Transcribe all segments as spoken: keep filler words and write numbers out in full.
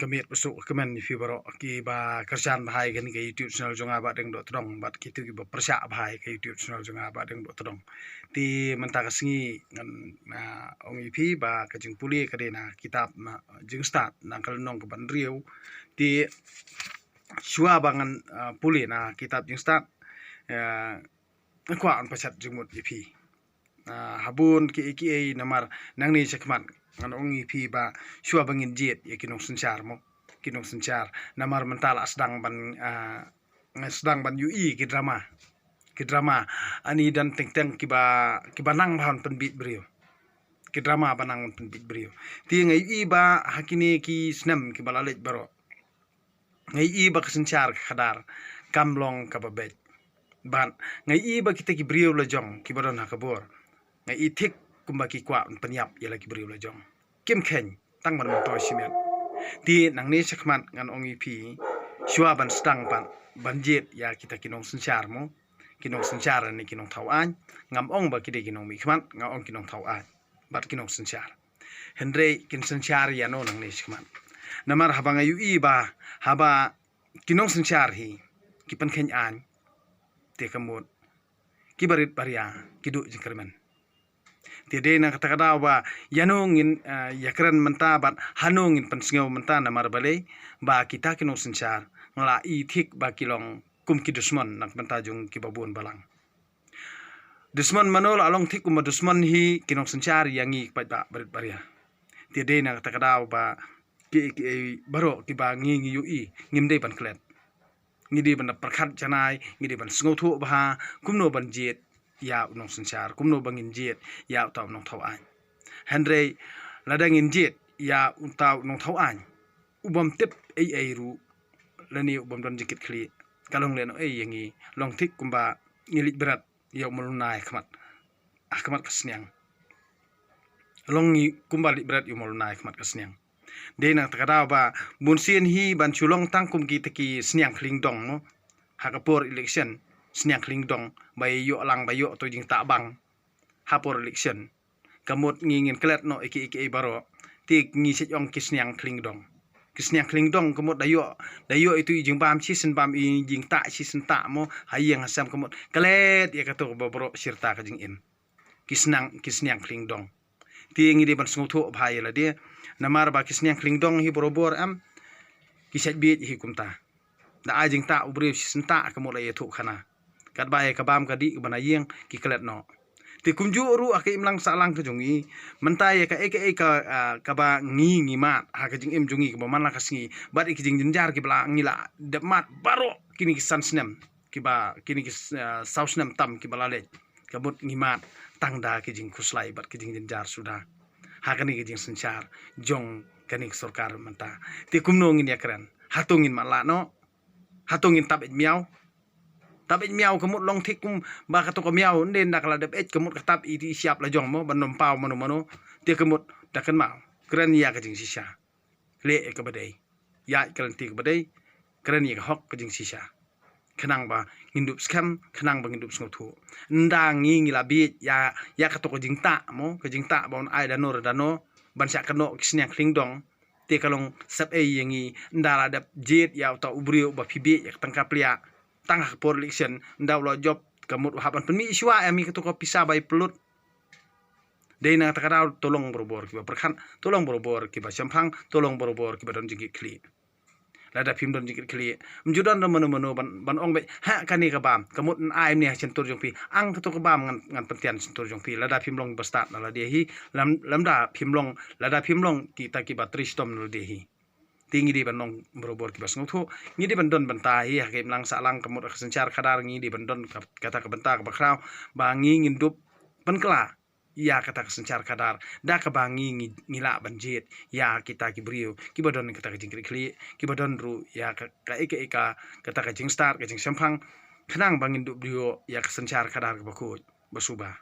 ka miet ba suk ka kmen ïa phi baroh kiba kyrshan bha ïa kane ka YouTube channel jong nga Bah Deng Dohtdong bad kito kiba pyrshah bha ïa ka YouTube channel jong nga Bah Deng Dohtdong. Te mynta ka sngi ngan, ah, ong ïa phi ba ka jingpule ka dei na kitab na Jingstad na ka lynnong kaba hynriew. Te shuwa ba ngan, ah, pule na kitab Jingstad, ah, nga kwah ban pynshad jingmut ïa phi. Ah, ha bun kiei kiei namar nangne shakhmat ngan ong ïa phi ba shuwa ba ngin jied ïa ki nongsynshar mo, ki nongsynshar. Namar mynta la sdang ban, ah, sdang ban ïohi ki drama. Ki drama ani don teng teng kiba, kiba nang bha ban pynbiej briew. Ki drama ba nang ban pynbiej briew. Te nga ïohi ba ha kine ki snem kiba la leit baroh, nga ïohi ba ka synshar ka khadar kam long kaba beit. Bad nga ïohi ba kita ki briew la jong kiba don ha ka bor, nga ïohi thik kumba ki kwah ban pynïap ïa la ki briew la jong. Kim kheiñ tang ban myntoi shimet. Te nangne shakhmat ngan ong ïa phi, shuwa ban sdang pat ban jied ïa kita ki nongsynshar mo, ki nongsynshar ne ki nongthaw aiñ. Ngam ong ba ki dei ki nongmihkhmat, nga ong ki nongthaw aiñ bad ki nongsynshar. Hynrei kin synshar ïano nangne shakhmat? Namar haba nga ïohi ba haba ki nongsynshar hi ki pynkheiñ aiñ, te ka mut kiba rit ba ria ki duh jingkyrmen. Te dei na kata ka daw ba ïano ngin, ah, ïakren mynta bad hano ngin pynsngew mynta, namar balei? Ba kita ki nongsynshar nga la ïohi thik ba ki long kum ki dusmon na ka bynta jong kiba bun balang. Dusmon mano la long thik kumba dusmon hi, ki nongsynshar ïa ngi ki paidbah barit baria. Te dei na kata ka daw ba kiei kiei baroh kiba ngi ngi ïohi ngim dei ban klet. Ngi dei ban da pyrkhat janai, ngi dei ban sngewthuh bha kumno ban jied ïa u nongsynshar, kumno ba ngin jied ïa uta u nongthaw aiñ. Hynrei lada ngin jied ïa uta u nongthaw aiñ u bym tip ei ei ruh lane u bym don jingkitkhlieh, ka long lehnohei ïa ngi, long thik kumba ngi leit bret ïa u malunai ha khmat, ha khmat ka sniang. Long ngi kumba leit bret ïa u malunai ha khmat ka sniang. Dei na kata ka daw ba bunsien hi ban shu long tang kum kita ki sniang khlieng dong mo. Ha ka por election, sniang khlieng dong, ba ïoh lang ba ïoh to jingtah bang ha por election. Ka mut ngi ngin klet noh ïa kiei kiei baroh. Te ngi shu ong ki sniang khlieng dong. Ki sniang khlieng dong ka mut da ïoh, da ïoh itu i jingbam shisien bam, i jingtah shisien tah mo, ha ïing ha sem, ka mut klet ïa kato kaba baroh shirta ka jingim. Ki sniang, ki sniang khlieng dong. Te ngi dei ban sngewthuh bha ïa lade. Namar ba ki sniang khlieng dong hi barabor em ki shait bieit hi kumta. Da ai jingtah u briew shisien tah ka mut la ïathuh khana. Katba ïa ka bam ka dih kaba na ïing ki klet noh. Te kumjuh ruh ha ka imlang sahlang ka jong ngi, mynta ïa kaei kaei ka, ah, kaba ngi ngi mad ha ka jingim jong ngi kaba man la ka sngi, bad ïa ki jingjynjar kiba la ngi la dep mad baroh kine ki san snem, kiba kine ki, ah, saw snem tam kiba la leit. Ka mut ngi mad tang da ki jingkhuslai bad ki jingjynjar suda ha kane ka jingsynshar jong kane ka sorkar mynta. Te kumno ngin ïakren? Hato ngin mad lah noh? Hato ngin tap eit miaw? Tap eit miaw ka mut long thik kumba kato ka miaw, ynda ka la dep eit ka mut ka tap eit, i shyiap la jong mo, ban nym paw mano mano. Te ka mut da kynmaw, kren ïa ka jingshisha. Leh ïa kaba dei, ïaid ka lynti kaba dei, kren ïa ka hok ka jingshisha. Khnang ba ngin dup skhem, khnang ba ngin dup sngewthuh. Ynda ngi ngi la bieit ïa, ïa kato ka jingtah mo, ka jingtah ba un ai dano re dano ban shah kynnoh ki sniang khlieng dong. Te ka long sep ei ïa ngi, ynda la dep jied ïa uta u briew ba phi bieit ïa ka tang ka pliah tang ha ka por election, ynda u la jop ka mut u hap ban pynmih shuwa em ïa kato ka pisa bai pynlut. Dei na kata ka daw to long barabor kiba pyrkhat, to long barabor kiba shemphang, to long barabor kiba don jingkitkhlieh. Lada phim don jingkitkhlieh, ym ju don mano mano ban, ban ong beit, ha kane ka bam ka mut yn ai mynne ha shyntur jong phi, ang kato ka bam ngan, ngan pyntian shyntur jong phi. Lada phim long ba stad na lade hi, lam, lamda phim long, lada phim long kita kiba trei shitom na lade hi. Te ngi dei ban long barabor kiba sngewthuh, ngi dei ban don bynta hi ha ka imlang sahlang ka mut ha ka synshar khadar, ngi dei ban don ka, kata ka bynta kaba khraw ba ngi ngin dup pynkylla ïa kata ka synshar khadar da kaba ngi ngi, ngi lah ban jied ïa kita ki briew kiba don kata ka jingkitkhlieh, kiba don ruh ïa ka, kaei kaei ka, kata ka jingstad ka jingshemphang, khnang ba ngin dup duh ïa ka synshar khadar kaba khuid ba suba.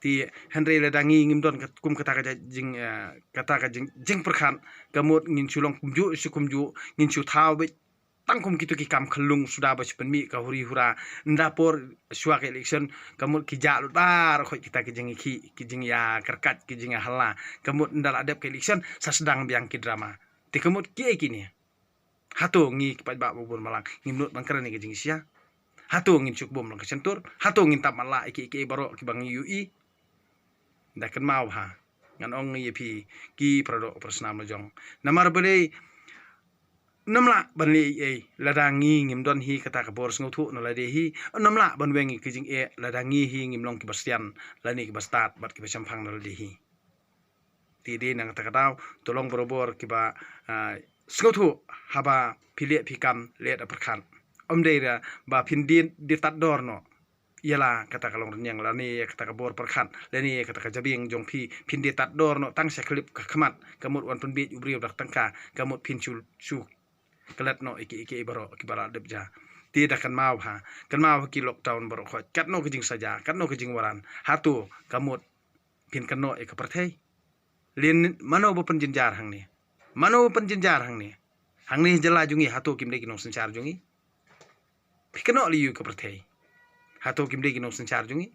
Te hynrei lada ngi ngim don kat-, kum kata ka jing, eh, kata ka jing, jingpyrkhat, ka mut ngin shu long kumjuh shu kumjuh, ngin shu thaw beit tang kum kito ki kam khyllung suda ba shu pynmih ka huri hura. Ynda por shuwa ka election ka mut ki jah lut baroh khoit kita ki jingïakhih, ki jingïakyrkhat, ki jingïahala. Ka mut ynda la dep ka election sa sdang biang ki drama. Te ka mut kiei kine? Hato ngi ki paidbah ba bun balang ngim nud ban kren ïa ka jingshisha? Hato ngin shu bum lang ka shyntur? Hato ngin tap matlah ïa kiei kiei baroh kiba ngi ïohi? Da kynmaw ha, ngan ong ïa phi ki paradoh parasnam la jong. Namar balei nym lah ban leh ei ei lada ngi ngim don hi kata ka bor sngewthuh na lade hi? Nym lah ban weng ïa ka jingeh lada ngi hi ngim long kiba sian lane kiba stad bad kiba shemphang na lade hi? Te dei na kata ka daw to long barabor kiba, ah, sngewthuh haba phi leh phi kam, leh da pyrkhat. Ym dei ra ba phin die die tad dor noh ïa la kata ka longrynïeng lane ïa kata ka bor pyrkhat lane ïa kata ka jabieng jong phi, phin die tad dor noh tang sha khlip ka khmat, ka mut wan pynbiej u briew da ka tyngka, ka mut phin shu shu klet noh ïa kiei kiei baroh kiba la dep ja. Te da kynmaw ha, kynmaw ha ki lockdown baroh khoit, katno ka jingsaja, katno ka jingwaran. Hato ka mut phin kynnoh ïa ka pyrthei? Lin mano ba pynjynjar hangne? Mano ba pynjynjar hangne? Hangne jylla jong ngi hato kim dei ki nongsynshar jong ngi? Phi kynnoh lei ïa ka pyrthei, hato kim dei ki nongsynshar jong ngi?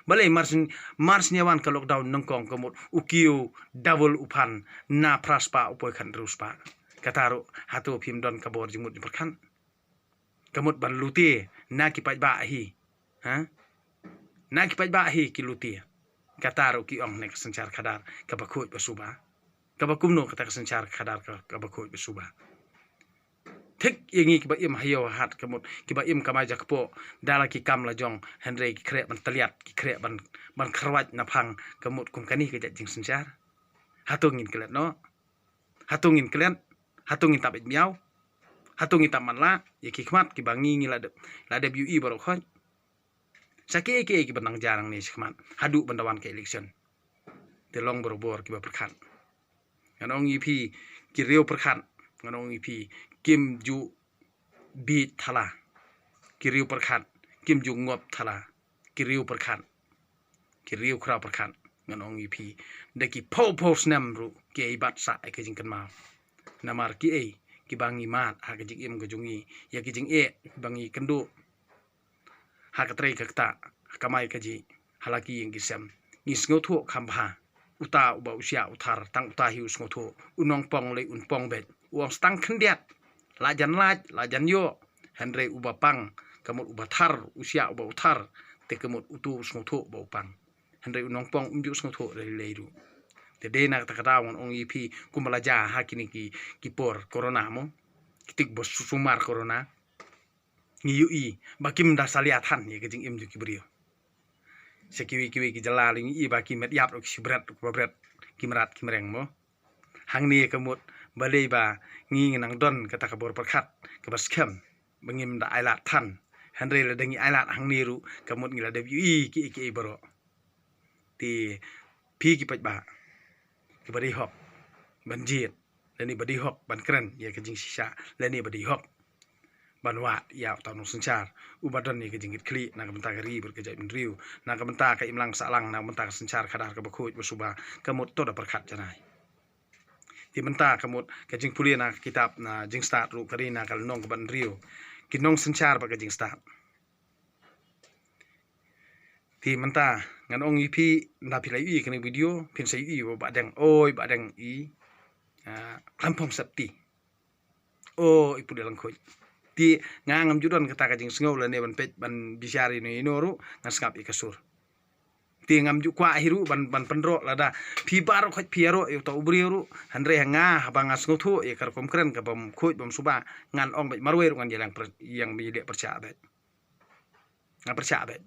Balei mar syn, mar syn ïa wan ka lockdown nyngkong ka mut u kiew double u phan na phra spah u poi khathynriew spah. Kata ruh hato phim don ka bor jingmut jingpyrkhat? Ka mut ban lute na ki paidbah hi. Ha? Na ki paidbah hi ki lute. Kata ruh ki ong ne ka synshar khadar kaba khuid ba suba. Kaba kumno kata ka synshar khadar ka, kaba khuid ba suba. Thik ïa ngi kiba im ha ïew ha hat ka mut kiba im kamai jakpoh da la ki kam la jong, hynrei ki khreh ban tylliat, ki khreh ban, ban kharwait na phang ka mut kum kane ka jait jingsynshar. Hato ngin klet noh? Hato ngin klet? Hato ngin tap ïeit miaw? Hato ngin tap matlah ïa ki khmat kiba ngi ngi la dep, la dep ïohi baroh khoit? Sa kiei kiei kiba nang ja nangne shakhmat haduh ban da wan ka election. Te long barabor kiba pyrkhat. Ngan ong ïa phi ki riew pyrkhat, ngan ong ïa phi kim ju bieit thala. Ki riew pyrkhat kim ju ngop thala. Ki riew pyrkhat, ki riew khraw pyrkhat, ngan ong ïa phi da ki phew phew snem ruh ki ai bat sah ïa ka jingkynmaw. Namar kiei? Kiba ngi mad ha ka jingim ka jong ngi, ïa ka jingeh kiba ngi kynduh ha ka trei ka ktah, ha ka mai ka jih, ha la ki ïing ki sem. Ngi sngewthuh kham bha. Uta uba u shyiah u thar tang uta hi u sngewthuh. U nongpong lei un pong beit, u ong stang khyndiat, la jan lait la jan ïoh. Hynrei uba pang, ka mut uba thar, u shyiah uba u thar, te ka mut utu u sngewthuh ba u pang. Hynrei u nongpong um ju sngewthuh lei lei ruh. Te dei na kata ka daw ngan ong ïa phi kumba la ja ha kine ki, ki por corona mo, ki tik ba su- sumar corona. Ngi ïohi ba kim da salia than ïa ka jingim jong ki briew. Sa kiwei kiwei ki jylla lei ngi ïohi ba ki met ïap ruh ki shibret ruh kiba bret, ki mrad ki mreng mo. Hangne ka mut balei ba ngi ngi nang don kata ka bor pyrkhat kaba skhem ba ngim da ailad than. Hynrei lada ngi ailad hangne ruh ka mut ngi la dep ïohi kiei kiei baroh. Te phi ki paidbah kiba dei hok ban jied lane ba dei hok ban kren ïa ka jingshisha lane ba dei hok ban wad ïa uta u nongsynshar uba don ïa ka jingkitkhlieh na ka bynta ka ri bad ka jaitbynriew, na ka bynta ka imlang sahlang, na ka bynta ka synshar khadar kaba khuid ba suba, ka mut to da pyrkhat janai. Te mynta ka mut ka jingpule na ka kitab na Jingstad ruh ka dei na ka lynnong kaba hynriew, ki nongsynshar bad ka jingstad. Te mynta ngan ong ïa phi, nda phi la ïohi kane video phin sa ïohi ba Bahdeng, oi Bahdeng i, ah, khlem phong safety. O i pule lang khuid. Te nga ngam ju don kata ka jingsngew lane ban peit ban bishar ïa ino ïa ino ruh, ngan sngap ïa ka sur. Te ngam ju kwah hi ruh ban, ban pynroh lada phi baroh khoit phi ïaroh ïa uta u briew ruh. Hynrei ha nga haba nga sngewthuh ïa ka rukom kren kaba khuid bym suba, ngan ong beit marwei ruh ngan ïaleh pyrshah beit. Ngan pyrshah beit.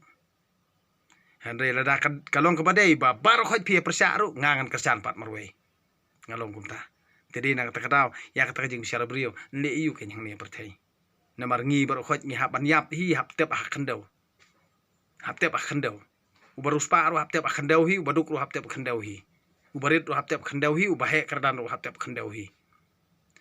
Hynrei lada ka, ka long kaba dei ba baroh khoit phi ïa pyrshah ruh, nga ngan kyrshan pat marwei. Nga long kumta. Te dei na kata ka daw ïa kata ka jingbishar briew, nleh ïa u kein hangne pyrthei. Namar ngi baroh khoit ngi hap ban ïap hi, hap tep ha khyndew. Hap tep ha khyndew. Uba riewspah ruh hap tep ha khyndew hi, uba duk ruh hap tep ha khyndew hi. Uba rit ruh hap tep ha khyndew hi, uba heh kyrdan ruh hap tep ha khyndew hi.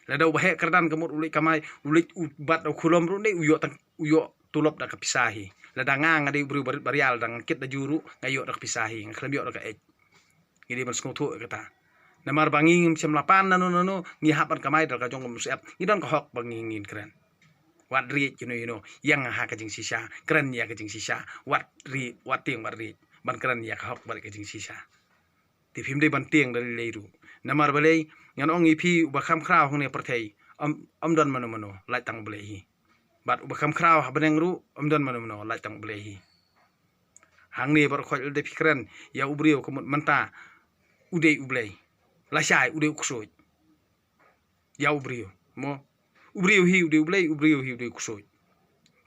Lada uba heh kyrdan ka mut u leit kamai, u leit u bat da u khulom ruh ne u ïoh tang, u ïoh tulop da ka pisa hi. Lada nga nga dei u briew ba rit ba rial, lada ngan kit da ju ruh nga ïoh da ka pisa hi, nga khlem ïoh da ka eit. Ngi dei ban sngewthuh ïa kata. Namar ba ngi ngim shym la pan nano nano, ngi hap ban kamai da ka jong ka musep. Ngi don ka hok ba ngi ngin kren. Wat riej ïa no ïa no, ïeng ha ka jingshisha, kren ïa ka jingshisha. Wat riej, wat tieng, wat riej ban kren ïa ka hok bad ka jingshisha. Te phim dei ban tieng da lei lei ruh. Namar balei? Ngan ong ïa phi, uba kham khraw hangne pyrthei, ym, ym don mano mano, lait tang U Blei hi. Bad uba kham khraw ha bneng ruh, ym don mano mano, lait tang U Blei hi. Hangne baroh khoit lada phi kren ïa u briew ka mut mynta u dei U Blei, lashai u dei u ksuid. Ïa u briew, mo. U briew hi u dei U Blei, u briew hi u dei u ksuid.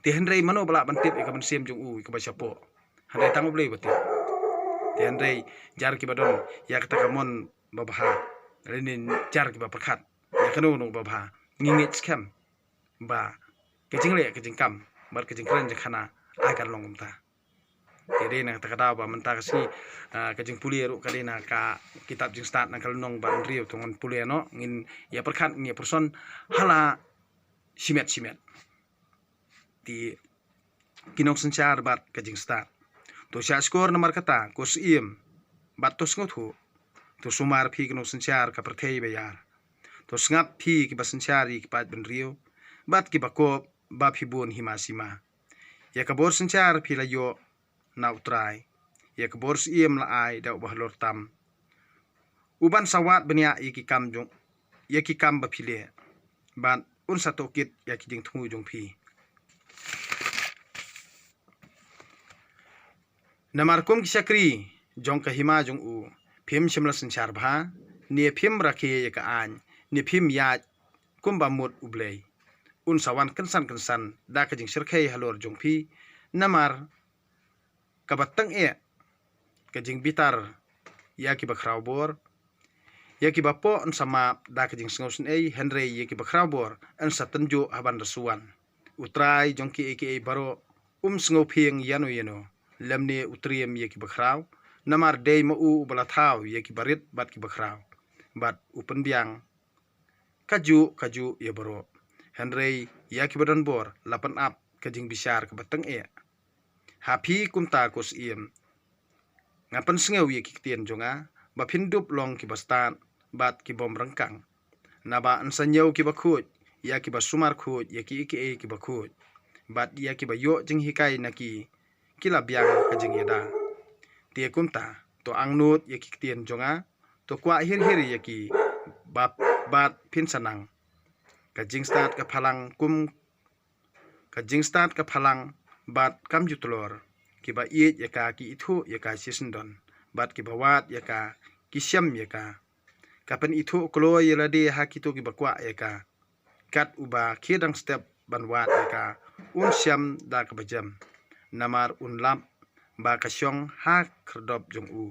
Te hynrei mano ba lah ban tip ïa ka mynsiem jong u, ïa kaba shapoh? Hynrei tang U Blei ba tip. Te hynrei jar kiba don ïa kata ka mon babha, lane jar kiba pyrkhat ïa kano kano babha, ngi ngeit skhem ba ka jingleh ka jingkam bad ka jingkren jingkhana ai kan long kumta. Te dei na kata ka daw ba mynta ka sngi, ah, ka jingpule ruh ka dei na ka kitab Jingstad na ka lynnong ba hynriew. To ngan pule noh, ngin ïa pyrkhat, ngin ïa pyrshon ha la shimet shimet. Te ki nongsynshar bad ka jingstad. To shahshkor namar kata, ko Syiem, bad to sngewthuh. To sumar phi ki nongsynshar ka pyrthei ba ïar. To sngap phi kiba synshar ïa ki paid bynriew, bad kiba kop ba phi bun hima sima. Ïa ka bor synshar phi la ïoh na U Trai. Ïa ka bor Syiem la ai da uba halor tam, u ban sa wad bniah ïa ki kam jong, ïa ki kam ba phi leh, bad un sa tohkit ïa ki jingthmu jong phi. Namar kum ki shakri jong ka hima jong u, phim shym la synshar bha, ne phim rakhe ïa ka aiñ, ne phim ïaid kumba mut U Blei. Un sa wan kynsan kynsan da ka jingshyrkhei halor jong phi, namar kaba tyngeh ka jingbitar ïa kiba khraw bor. Ïa kiba poh yn sa map da ka jingsngewsynei, hynrei ïa kiba khraw bor yn sa tynjuh ha ban da suan. U Trai jong kiei kiei baroh um sngewphieng ïano ïano, lymne u triem ïa kiba khraw, namar dei ma u uba la thaw ïa kiba rit bad kiba khraw. Bad u pynbiang kajuh kajuh ïa baroh. Hynrei ïa kiba don bor la pynap ka jingbishar kaba tyngeh. Ha phi kumta ko Syiem, nga pynsngew ïa ki ktien jong nga, ba phin dup long kiba stad bad ki bym ryngkang. Naba yn sa ñiew kiba khuid ïa kiba sumar khuid ïa kiei kiei kiba khuid, bad ïa kiba ïoh jinghikai na ki, ki la biang ka jingïada. Te kumta, to angnud ïa ki ktien jong nga, to kwah hir hir ïa ki, bad, bad phin sa nang. Ka jingstad ka phalang kum, ka jingstad ka phalang bad kam ju tlor. Kiba ïeit ïa ka ki ithuh ïa ka shisyndon, bad kiba wad ïa ka ki shem ïa ka. Ka pynithuh kloi ïa lade ha kito kiba kwah ïa ka. Kat uba khie dang step ban wad ïa ka, un shem da kaba jem. Namar un lap ba ka shong ha khyrdop jong u.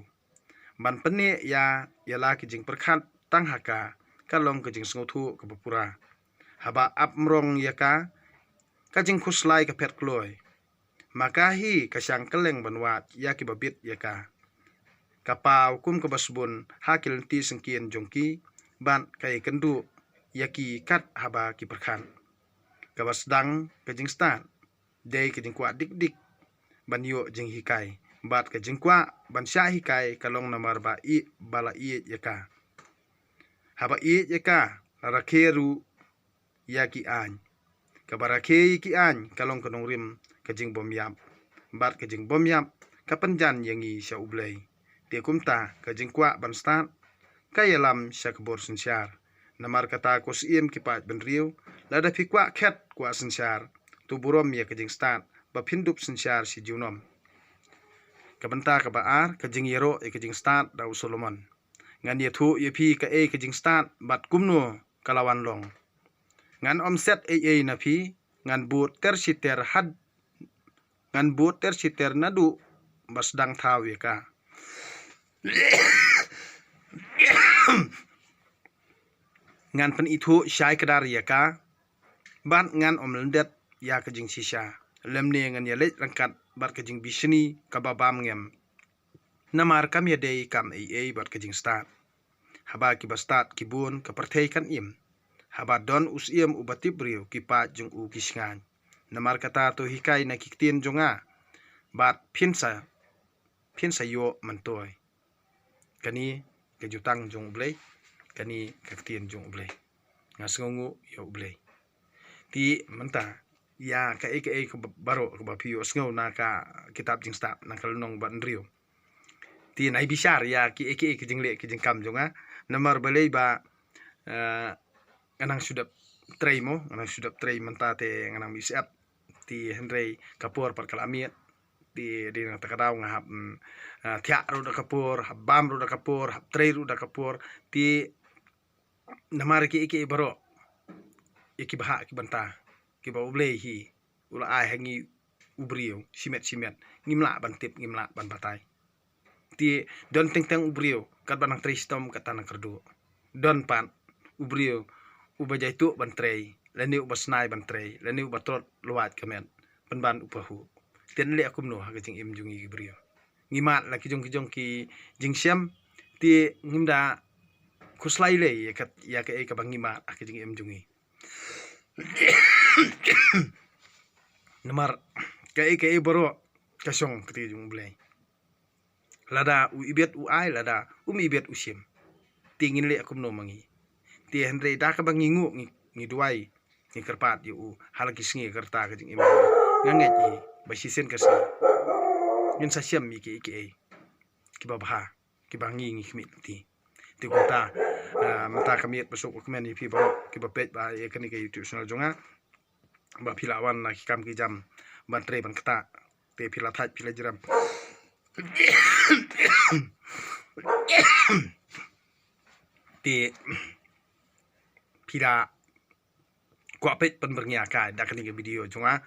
Ban pynneh ïa, ïa la ki jingpyrkhat tang ha ka, ka long ka jingsngewthuh kaba pura. Haba ap mrong ïa ka, ka jingkhuslai ka phet kloi. Ma ka hi ka shang kylleng ban wad ïa kiba bit ïa ka. Ka paw kum kaba sbun ha ki lynti syngkien jong ki, bad ka ïakynduh ïa ki kat haba ki pyrkhat. Kaba sdang ka jingstad dei ka jingkwah dik dik ban ïoh jinghikai, bad ka jingkwah ban shah hikai ka long namar ba i, ba la ïeit ïa ka. Haba ïeit ïa ka, la rakhe ruh ïa ki aiñ. Kaba rakhe ïa ki aiñ ka long ka nongrim ka jingbymïap, bad ka jingbymïap ka pynjan ïa ngi sha U Blei. Te kumta ka jingkwah ban stad ka ïalam sha ka bor synshar. Namar kata ko Syiem ki paid bynriew, lada phi kwah khet kwah synshar, to burom ïa ka jingstad ba phin dup synshar shi junom. Ka bynta kaba ar, ka jingïaroh ïa ka jingstad da u Solomon. Ngan ïathuh ïa phi kaei ka jingstad bad kumno ka la wan long. Ngan ym set ei ei na phi, ngan bud ter shi ter had, ngan bud ter shi ter naduh ba sdang thaw ïa ka. Ngan pynithuh shai kdar ïa ka, bad ngan ym lyndet ïa ka jingshisha. Lymne ngan ïaleit ryngkat bad ka jingbishni kaba bam ngem. Namar kam ïadei kam ei ei bad ka jingstad. Haba kiba stad ki bun, ka pyrthei kan im. Haba don u Syiem uba tip briew, ki paid jong u ki shngaiñ. Namar kata to hikai na ki ktien jong nga, bad phin sa, phin sa ïoh myntoi. Kane ka jutang jong U Blei, kane ka ktien jong U Blei. Nga sngewnguh ïa U Blei. Te mynta, ïa kaei kaei kaba, baroh kaba phi ïohsngew na ka kitab Jingstad na ka lynnong ba hynriew. Te nai bishar ïa kiei kiei ki jingleh ki jingkam jong nga, Namar balei ba, eh, nga nang shu dep trei mo, nga nang shu dep trei mynta te nga nang mih syep. Te hynrei ka por pat ka la miet. Te dei na kata ka daw nga hap, mm, eh, thiah ruh da ka por, hap bam ruh da ka por, hap trei ruh da ka por. Te namar ki, ki baroh, ïa ki bhah ki bynta kiba U Blei hi u la ai ha ngi u briew shimet shimet, ngim lah ban tip, ngim lah ban batai. Te don teng teng u briew katba nang trei shitom kata nang kyrduh. Don pat u briew uba jaituh ban trei, lane uba snai ban trei, lane uba trot lwait ka met pynban u pahuh. Te ngi leh kumno ha ka jingim jong ngi ki briew? Ngi mad la ki jong ki jong ki jingshem, te ngim da khuslai lei ïa ka, ïa kaei kaba ngi mad ha ka jingim jong ngi. Namar kaei kaei baroh ka shong ka kti jong U Blei. Lada u ibit u ai, lada um ibit u shim. Te ngin leh kumno ma ngi? Te hynrei da kaba ngi nguh, ngi, ngi duwai, ngi kyrpad ïa u ha la ki sngi ka rta ka jingim. Nga ngeit ïa ba shisien ka sngi ngin sa shem ïa ki, ïa kiei kiba bha, kiba ngi, ngi khmih lynti. Te kumta, ah, mynta ka miet ba suk ba kmen ïa phi baroh kiba peit ba ïa kane ka YouTube channel jong nga, ba phi la wan na ki kam ki jam ban trei ban ktah. Te phi la thait, phi la jrem. Te phi la kwah peit pynbyrngia kai da kane ka video jong nga.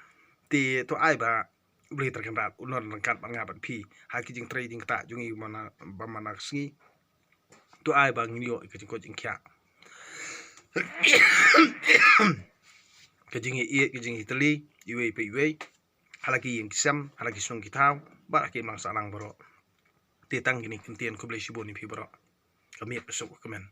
Te to ai ba U Blei Trai Kynrad un don ryngkat bad nga bad phi ha ki jingtrei jingktah jong ngi ba man, ba man la ka sngi. To ai ba ngin ïoh ka jingkoit jingkhiah, ka jingïaieit, ka jingïatylli iwei pa iwei ha la ki ïing ki sem, ha la ki shnong ki thaw, bad ha ki imlang sahlang baroh. Te tang kine ki kyntien, khublei shibun ïa phi baroh. Ka miet ba suk ba kmen.